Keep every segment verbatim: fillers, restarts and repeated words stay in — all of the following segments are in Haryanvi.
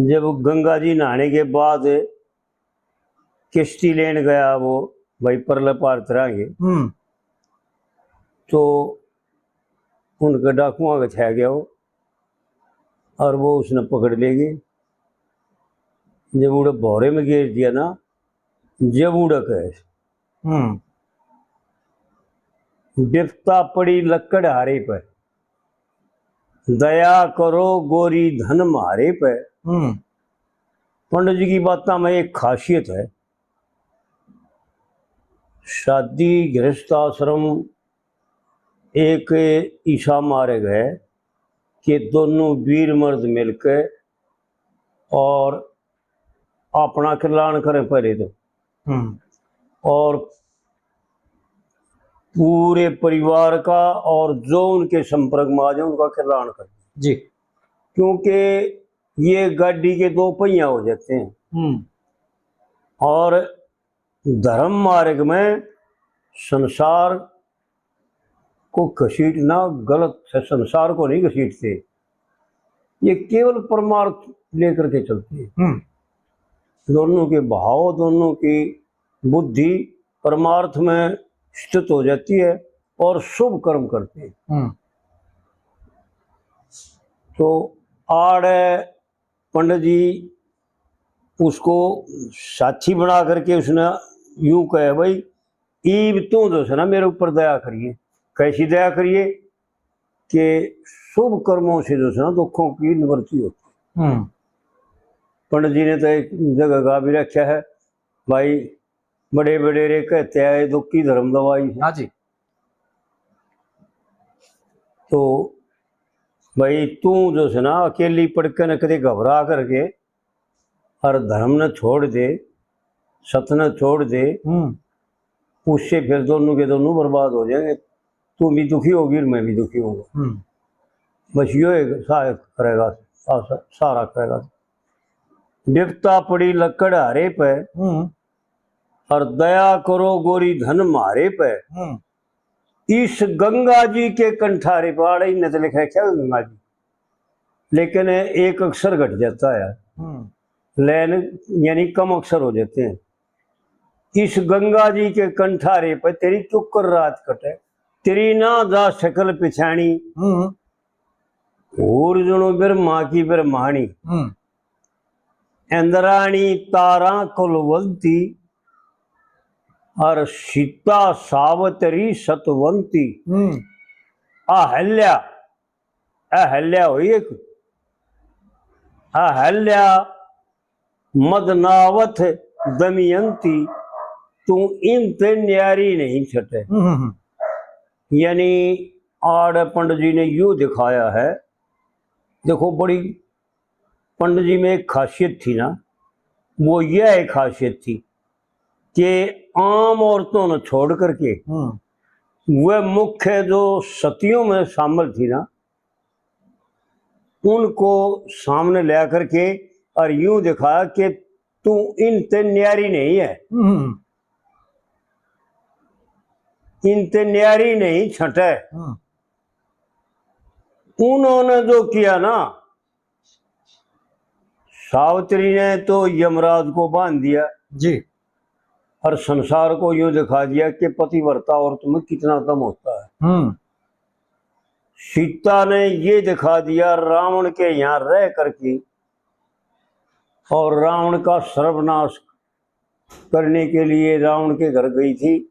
जब गंगा जी नहाने के बाद किश्ती लेन गया वो भाई परले पार तरांगे, हम्म। तो उनके डाकुआं के छा गया वो, और वो उसने पकड़ ले गए। जब उड़े भौरे में घेर दिया ना, जब उड़े कहे, हम्म। "बिपता पड़ी लक्कड़ हारे पे, दया करो गोरी धन म्हारे पे।" हम्म। पंडित जी की बातों में एक खासियत है, शादी गृहस्थ आश्रम एक ऐसा मार्ग है कि दोनों वीर मर्द मिलके और अपना कल्याण करें पहले तो, हम्म। और पूरे परिवार का और जो उनके संपर्क में आ जाए उनका कल्याण करें। जी। क्योंकि ये गाड़ी के दो पहिया हो जाते हैं। हम्म। और धर्म मार्ग में संसार को घसीटना गलत है, संसार को नहीं घसीटते, ये केवल परमार्थ लेकर के चलते हैं। हम्म। दोनों के भाव, दोनों की बुद्धि परमार्थ में स्थित हो जाती है और शुभ कर्म करते हैं। हम्म। तो आड़े पंडित जी उसको साथी बना करके उसने यूं कहे, "भाई, ईब तू जो है ना मेरे ऊपर दया करिए।" कैसी दया करिए? कि शुभ कर्मों से जो है ना दुखों की निवृत्ति होती है। हम्म। पंडित जी ने तो एक जगह गा भी रखा है, भाई, "बड़े बड़े रे कहते आए दुख की धर्म दवाई है।" हाँ जी। तो भाई, तू जो है ना अकेली पड़ के न कदे घबरा करके और धर्म ने छोड़ दे, सत ने छोड़ दे, हम्म। उससे फिर दोनों के दोनों बर्बाद हो जाएंगे। तू भी दुखी होगी और मैं भी दुखी होऊंगा। हम्म। बस यो एक सहायक करेगा, सा-, सहारा करेगा। "बिपता पड़ी लक्कड़ हारे पे, हम्म। और दया करो गोरी धन म्हारे पे।" हम्म। इस गंगा जी के कंठारे पे", आड़े इन्हें तो लिख रखा है गंगा जी, लेकिन एक अक्षर घट जाता है। हम्म। लैन यानी कम अक्षर हो जाते हैं। "इस गंगा जी के कंठारे पे तेरी क्यों कर रात कटे, तेरी ना जा शकल पिछाणी।" हम्म। "और जणो ब्रह्मा की ब्रह्माणी, हम्म। इंद्राणी तारा कुलवंती, और सीता सावित्री सतवंती।" हम्म। अहल्या, अहल्या हुई एक, अहल्या मदनावत दमयंती, तू इन ते न्यारी नहीं छटे। हम्म, हम्म, हम्म। यानी आड़ पंडित जी ने यो दिखाया है, देखो, बड़ी पंडित जी में एक खासियत थी ना, वो यह एक खासियत थी कि आम औरतों ने छोड़ करके हम्म। वह मुख्य जो सतियों में शामिल थी ना, उनको सामने ला करके और यूं दिखाया कि तू इन ते न्यारी नहीं है, हम्म। इन ते न्यारी नहीं छटे। हम्म। उन्होंने जो किया ना, सावित्री ने तो यमराज को बांध दिया जी। और संसार को यूं दिखा दिया कि पतिव्रता औरत में कितना दम होता है। हम्म। सीता ने ये दिखा दिया, रावण के यहाँ रह करके और रावण का सर्वनाश करने के लिए रावण के घर गई थी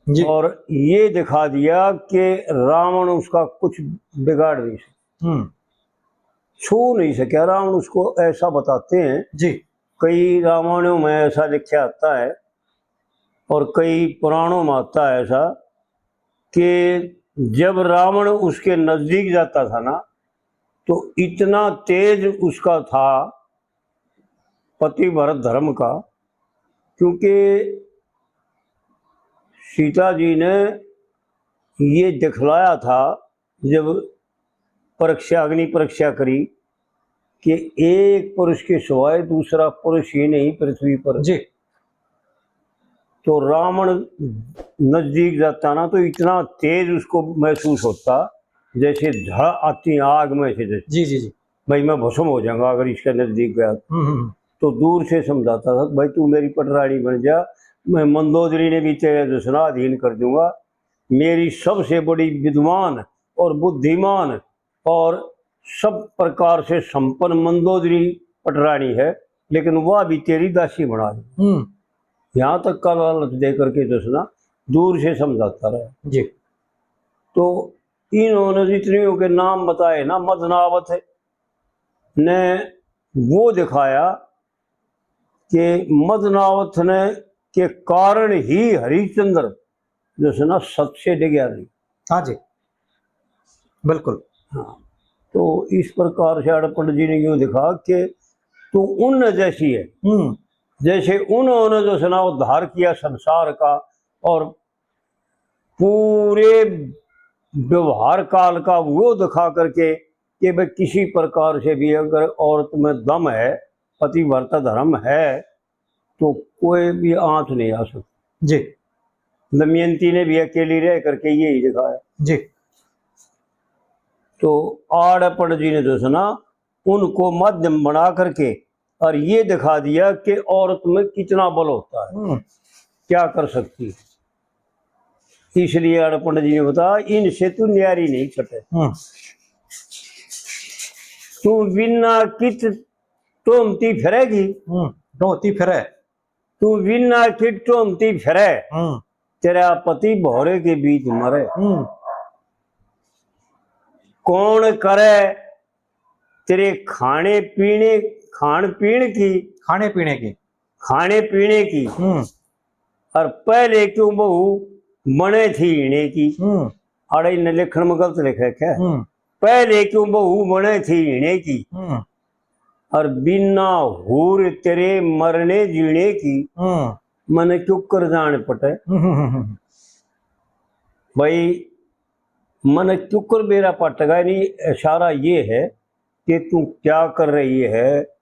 जी। और ये दिखा दिया कि रावण उसका कुछ बिगाड़ नहीं सकता, हम्म। छू नहीं सका रावण उसको, ऐसा बताते हैं जी। कई रामायणों में ऐसा लिखा आता है और कई पुराणों में आता है ऐसा कि जब रावण उसके नजदीक जाता था ना, तो इतना तेज उसका था पतिव्रत धर्म का, क्योंकि सीता जी ने ये दिखलाया था जब परीक्षा, अग्नि परीक्षा करी कि एक पुरुष के सिवाय दूसरा पुरुष ही नहीं पृथ्वी पर। जी। तो रावण नजदीक जाता ना, तो इतना तेज उसको महसूस होता, जैसे झड़ आती आग में से, जैसे। जी, जी, जी। भाई मैं भस्म हो जाऊंगा अगर इसके नजदीक गया। हम्म, हम्म। तो दूर से समझाता था, भाई तू मेरी पटरानी बन जा, मैं मंदोदरी ने भी तेरे जो है ना अधीन कर दूंगा। मेरी सबसे बड़ी विद्वान और बुद्धिमान और सब प्रकार से संपन्न मंदोदरी पटरानी है, लेकिन वह भी तेरी दासी बना दे। हम्म। यहाँ तक का लालच दे करके जो है ना दूर से समझाता रहा। जी। तो इन्होंने जितने के नाम बताए ना, मदनावत ने वो दिखाया कि मदनावत ने के कारण ही हरिश्चंद्र जो है ना सत से डिगया नहीं। हाँ जी, बिल्कुल। हाँ, तो इस प्रकार से आड़े पंडित जी ने यूं दिखा कि तू उन जैसी है, हम्म। जैसे उन्होंने जो है ना उद्धार किया संसार का, और पूरे व्यवहार काल का वो दिखा करके कि भाई किसी प्रकार से भी अगर औरत में दम है, पतिव्रता धर्म है, तो कोई भी आंच नहीं आ सकती। जी। दमयंती ने भी अकेली रह करके यही दिखाया। जी। तो आड़े पंडित जी ने जो है ना उनको माध्यम बना करके और ये दिखा दिया कि औरत में कितना बल होता है, हम्म। क्या कर सकती है। इसलिए आड़े पंडित जी ने बताया, इनसे तू न्यारी नहीं छटे। हम्म। तू बिना कित टोमती फिरेगी। हम्म, टोमती फिरे। तू बिना कित टोमती फिरे। हम्म। तेरा पति भौरे के बीच मरे। हम्म। कौन करे तेरे खाने पीने, खान पीन की, खाने पीने की। खाने पीने की। हम्म। और पहले क्यों बहू बने थी हीने की। हम्म। अरे, इनने लेखन में गलत लिख रखा है। हम्म। पहले क्यों बहू बने थी हीने की। हम्म। और बिना हूर तेरे मरने जीने की। हम्म। मने क्यों कर जान पटे। हम्म, हम्म, हम्म। भाई, मने क्यों कर बेरा पटगा नहीं, इशारा ये है कि तू क्या कर रही है।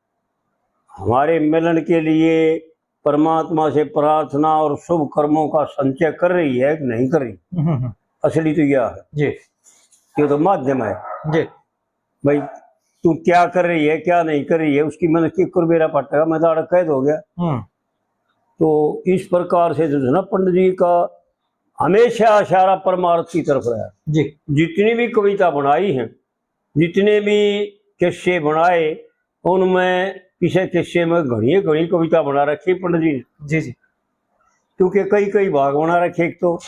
हमारे मिलन के लिए परमात्मा से प्रार्थना और शुभ कर्मों का संचय कर रही है कि नहीं कर रही। हम्म, हम्म। असली तो यह है। जी। ये तो माध्यम है। जी। भाई, तू क्या कर रही है, क्या नहीं कर रही है, उसकी मैंने क्यों कर बेरा पटगा, मैं तो आड़े कैद हो गया। हम्म। तो इस प्रकार से जो है ना, पंडित जी का हमेशा इशारा परमार्थ की तरफ रहा। जी। जितनी भी कविता बनाई है, जितने भी किस्से बनाए, उनमें किसी किस्से में घणी घणी कविता बना रखी पंडित जी ने। जी, जी। क्योंकि कई कई भाग बना रखे एक तो,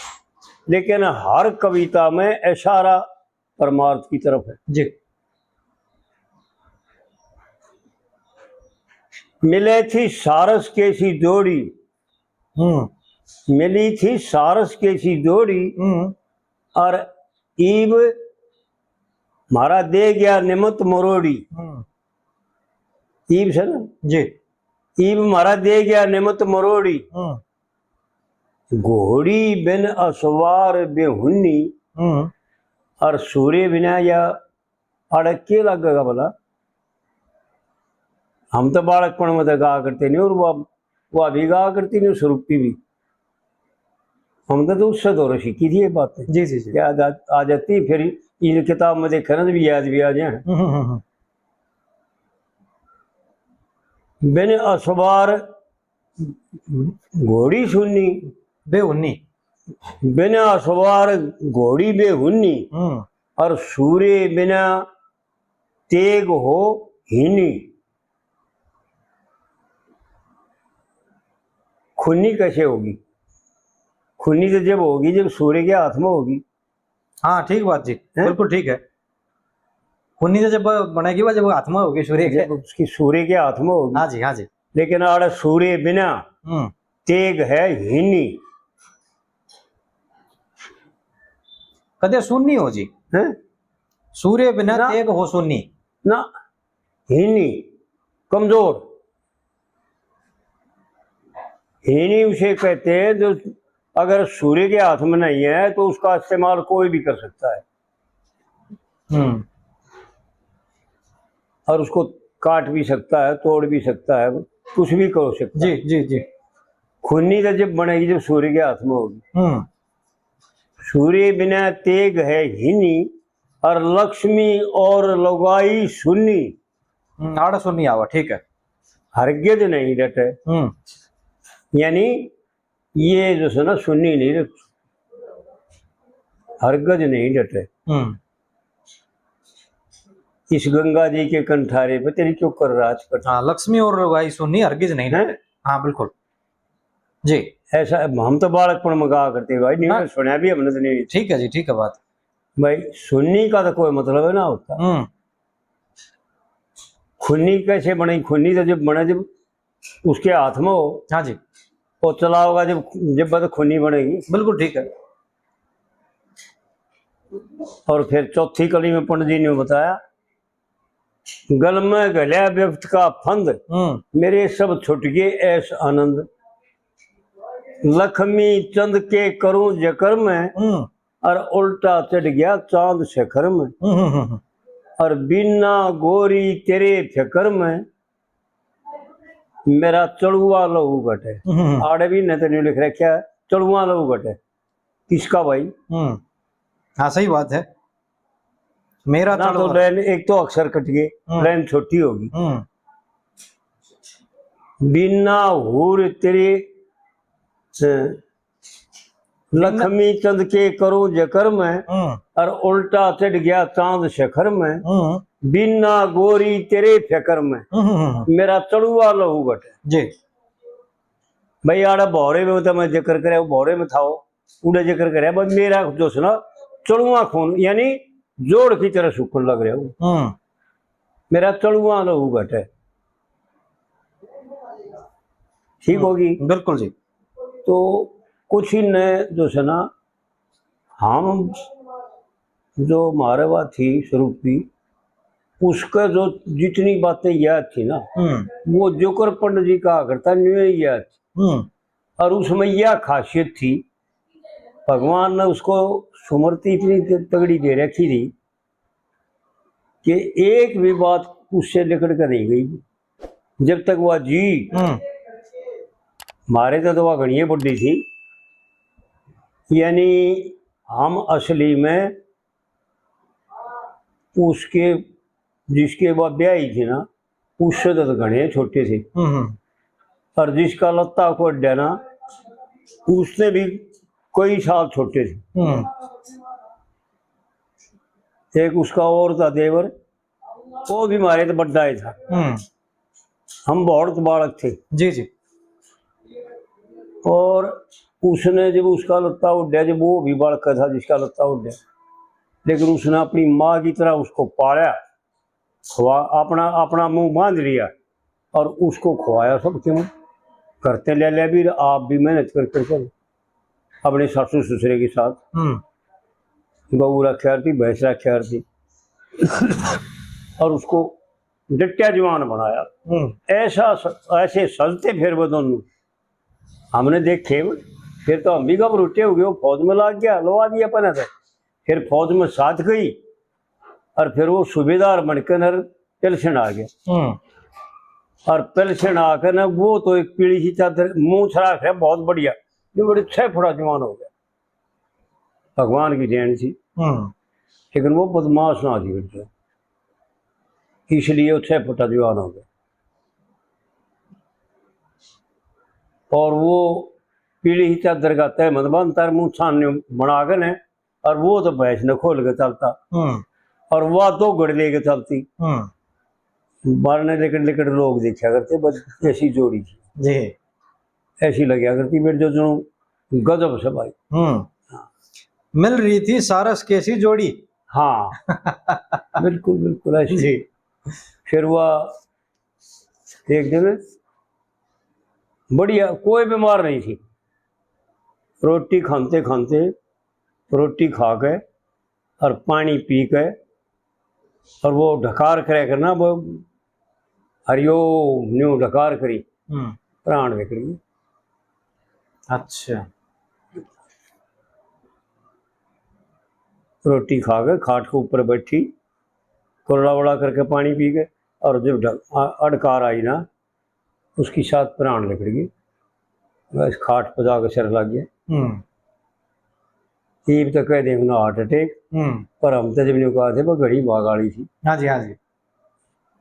लेकिन हर कविता में इशारा परमार्थ की तरफ है। जी। मिले थी सारस के सी जोड़ी, हम्म। मिली थी सारस के सी जोड़ी, हम्म। और ईब म्हारा दे गया निमत मरोड़ी। हम्म। ईब से ना? जी। ईब म्हारा दे गया निमत मरोड़ी। हम्म। घोड़ी बिन असवार बेहुन्नी, हम्म। और सूरे बिना या आड़े के लागेगा भला? हम तो बालकपण में तो गाया करते नहीं, और वो, वो अभी गाया करती नहीं, स्वरूपी भी। हम तो, तो उससे दौर सीखी थी ये बातें। जी, जी, जी। याद आ, आ जाती, फिर इन किताब में देखे ना, जब याद भी आ जाए। हम्म, हम्म, हम्म। बिन असवार घोड़ी सुन्नी। बेहुन्नी। बिना सवार घोड़ी बेहुन्नी, हम्म। और सूरे बिना तेग हो हीनी। खुन्नी कैसे होगी? खुन्नी तो जब होगी जब सूरे के हाथ में होगी। हाँ, ठीक बात जी, हैं? बिल्कुल ठीक है। खुन्नी तो जब बनेगी, वो जब हाथ में होगी सूरे के। जब उसकी सूरे के हाथ में होगी। हाँ जी, हाँ जी। लेकिन आड़े सूरे बिना हम्म। तेग है हीनी। कदे सुन्नी हो जी। हैं? सूरे बिना ना। तेग हो सुन्नी। ना, हीनी, कमजोर। हीनी उसे कहते हैं जो अगर सूरे के हाथ में नहीं है तो उसका इस्तेमाल कोई भी कर सकता है। हम्म। और उसको काट भी सकता है, तोड़ भी सकता है, कुछ भी कर सकता जी, है। जी, जी। खुन्नी तो जब बनेगी जब सूरे के हाथ में होगी। हम्म। सूरे बिना तेग है हीनी, और लक्ष्मी और लुगाई सुन्नी। हम्म, आड़े सुन्नी आवा, ठीक है। हरगिज नहीं डटे। हम्म। यानी ये जो है ना, सुन्नी नहीं डटे, हरगिज नहीं डटे। हम्म। इस गंगा जी के कंठारे पे तेरी चोकर राज कटे। हाँ, लक्ष्मी और आई सुन्नी हरगिज नहीं हैं? डटे। हाँ, बिल्कुल। जी। ऐसा हम तो बालकपण में गाया करते भाई, नहीं हाँ। सुना भी हमने तो नहीं। ठीक है जी, ठीक है बात। भाई, सुन्नी का तो कोई मतलब है ना होता। हम्म। खुन्नी कैसे बनेगी? खुन्नी तो जब बने, जब उसके हाथ में हो, हाँ जी। वो चलाओगा जब, जब तो खुन्नी बनेगी। बिल्कुल ठीक है। और फिर चौथी कली में पंडित जी ने बताया, गल में घल्या व्यक्त का फंद, हम्म। मेरे सब छुट गए ऐस आनंद। लक्ष्मी चंद के करूं जिक्र में, हम्म। और उल्टा चढ़ गया चांद शिखर में। हम्म, हम्म, हम्म। और बिना गोरी तेरे फिक्र में, मेरा चलुआ लहू घटे। हम्म, हम्म। आड़े भी न तेने लिख रखा है, चलुआ लहू घटे। किसका भाई? हम्म। हाँ, सही बात है। मेरा ना तो चलुआ। लाइन, एक तो अक्षर कट गए, हम्म। लाइन छोटी होगी। हम्म। बिना हूर तेरे, अ, लक्ष्मी चंद के करूं जिक्र में, हम्म। और उल्टा चढ़ गया चांद शिखर में। हम्म। बिना गोरी तेरे फिक्र में, हम्म, हम्म, हम्म। मेरा चलुआ लहू घटे। जी। भाई, आड़ा भौरे में तो मैं जिक्र करे, वो भौरे में था, वो उड़े जिक्र करे, बस मेरा जो है ना, चलुआ खून, यानी जोड़ की तरह सूखण लग रहा हूँ। हम्म। मेरा चलुआ लहू घटे। ठीक होगी। बिल्कुल जी। तो कुछ ही ने जो है ना, हम जो हमारे वहाँ थी स्वरूपी, उसका जो जितनी बातें याद थी ना, हम्म। वो जोकर पंडित जी कहा करता, न्यू याद थी। हम्म। और उसमें यह खासियत थी, भगवान ने उसको सुमृति इतनी त-, तगड़ी दे रखी थी कि एक भी बात उससे लिकड़ कर नहीं गई। जब तक वह जी, हम्म। हमारे तो, तो वह घणी बड़ी थी, यानी हम असली में उसके, जिसके वह ब्याही थी ना, उससे तो घणे छोटे थे। हम्म, हम्म। और जिसका लत्ता को अड्डा ना, उससे भी कई साल छोटे थे। हम्म। एक उसका और था देवर, वो भी हमारे तो बड्डा ही था। हम्म। हम बहुत बालक थे। जी, जी। और उसने जब उसका लत्ता उड्या, जब वो भी बालक था जिसका लत्ता उड्या, लेकिन उसने अपनी माँ की तरह उसको पाला, खवा, अपना, अपना मुंह बांध लिया और उसको खवाया सब। क्यों करते ले ले भी, आप भी मेहनत कर कर चलो अपने सासू ससुरे के साथ। हम्म। गऊ रखा थी, भैंस रखा थी, और उसको डट्या जवान बनाया। हम्म। ऐसा स-, ऐसे सजते फिर वो दोनों, हमने देखे। फिर तो हम भी घबरूटे हो गए, वो फौज में लाग गया, लवा दिया पहले तो। फिर फौज में साथ गई और फिर वो सूबेदार बनकर पेंशन आ गया। हम्म। और पेंशन आकर ना, वो तो एक पीली सी चादर, मुंह सराख है बहुत बढ़िया, जो बड़े छह फुटा जवान हो गया। भगवान की देन थी। हम्म। लेकिन वो बदमाश ना थी बेटा, इसलिए वो छह फुटा जवान हो गया। और वो पीली ही चादर का तहमत बांधता, मुंह छान बना के ने, और वो तो भैंस ने खोल के चलता, हम्म। और वह दो घड़ लेके चलती। हम्म। बारने लिकड़ लिकड़ लोग देखा करते, बस ऐसी जोड़ी थी, जी। ऐसी लग्या करती मेरे जो, जो गजब से भाई। हम्म। मिल रही थी सारस कैसी जोड़ी। हाँ, बिल्कुल, बिल्कुल ऐसी। जी। फिर वह एक दिन बढ़िया, कोई बीमार नहीं थी, रोटी खाते खाते, रोटी खा के और पानी पी के, और वो ढकार करे करना, वो हरिओम न्यू ढकार करी, हम्म। प्राण निकल गए। अच्छा। रोटी खा के खाट के ऊपर बैठी, कुरड़ा वड़ा करके पानी पी के, और जब ढ-, आ-, अड़कार आई ना, उसकी साथ प्राण निकल गए। बस खाट पर जाके सिर लग गया। हम्म। ईब तो कह दे ना हार्ट अटैक, हम्म। पर हम तो जब न्यू कहा थे, वो घड़ी भाग आली थी। हाँ जी, हाँ जी।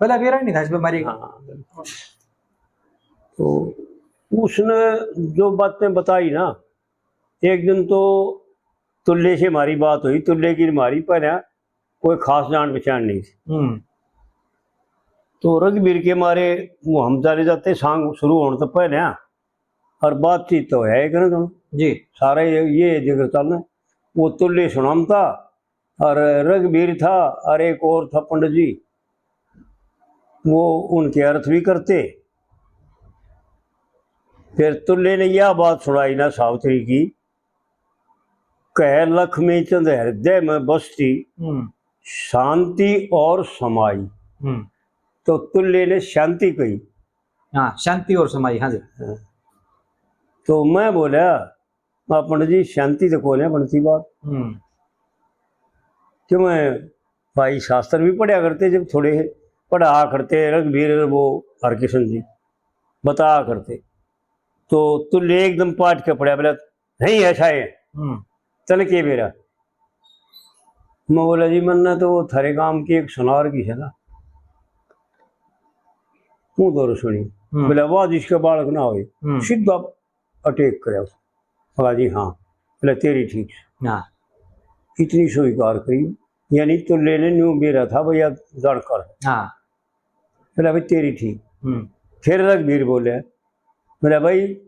पहला बेरा नहीं था इस बीमारी का। हाँ, बिल्कुल। तो उसने जो बातें बताई ना, एक दिन तो तुल्ले से हमारी बात हुई, तुल्ले की हमारी पहले कोई खास जान पहचान नहीं थी। हम्म। तो रघुबीर के मारे वो हम चले जाते सांग शुरू होने तो पहले, और बातचीत तो है एक ना। जी। सारा ये, ये जिक्र चलना। वो तुल्ले सुनामता और रघुबीर था और एक और था पंडित जी, वो उनके अर्थ भी करते। फिर तुल्ले ने यह बात सुनाई ना सावित्री की, कह लक्ष्मी चंद हृदय में बसती, हम्म। शांति और समाई। हम्म। तो तुल्ले ने शांति कही। हाँ, शांति और समाई। हाँ जी। तो मैं बोला, "पंडित जी, शांति तो कोने बनती बात।" हम्म। क्यों, मैं भाई शास्त्र भी पढ़ा करते, जब थोड़े पढ़ा करते, रघुबीर वो हरकिशन जी बता करते, तो तुल्ले एकदम पाट के पड़ा, बोला, "नहीं, ऐसा है, हम्म। चल के बेरा।" मैं बोला, "जी, मन्ने तो वो थारे काम की एक सुनार की है ना, वो दौर सुनी।" हम्म। बोला, "वाह, जिसके बालक ना होए, हम्म। सीधा अटैक करे।" बोला, "जी हाँ।" बोला, "तेरी ठीक।" हाँ। इतनी स्वीकार करी, यानी तुल्ले ने न्यू बेरा था भैया, जानकार। हाँ। बोला, "भाई, तेरी ठीक।" हम्म। फिर रघुबीर बोले, बोला, "भाई,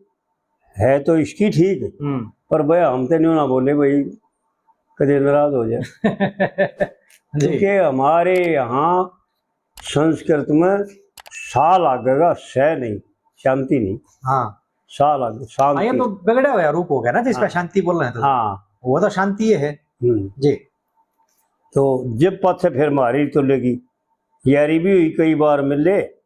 है तो इसकी ठीक, हम्म। पर भाई, हम तो न्यू ना बोले भाई, कदे नाराज हो जाए।" जी। क्योंकि हमारे यहाँ संस्कृत में सा लागेगा, सह नहीं, शांति नहीं, हाँ। सा लागे, शांति। हाँ, ये तो बिगड़ा हुआ रूप हो गया ना, जिसका हाँ। शांति बोल रहे हैं तो। हाँ। वो तो शांति है। हम्म। जी। तो जब पाछे फिर मारी तुल्ले की यारी भी हुई, कई बार मिले,